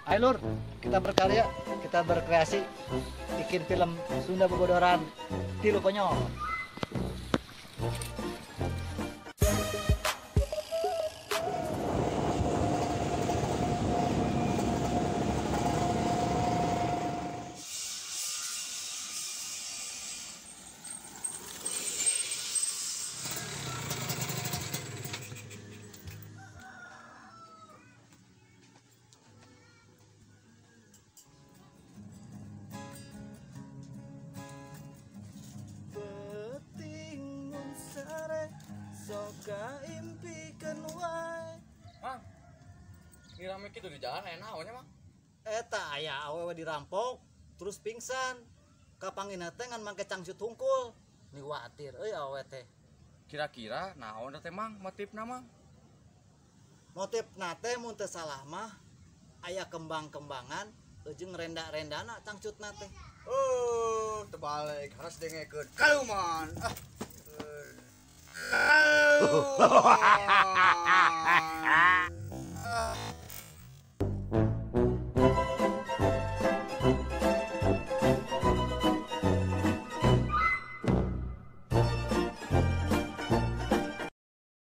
Ayo lur, kita berkarya, kita berkreasi, bikin film Sunda Bobodoran Tilu Konyol. Soka impikan wae. Mang, ngirame kitu di jalan aya naon nya, Mang? Eta aya awewe dirampok terus pingsan. Kapangina teh ngan make cangcut hungkul. Niwatir euy awewe teh. Kira-kira naon teh, Mang, motifna, Mang? Motifna teh mun teu salah mah aya kembang-kembangan jeung renda-rendana cangcutna teh. Oh, terbalik harus dengekeun kaluman. Ah.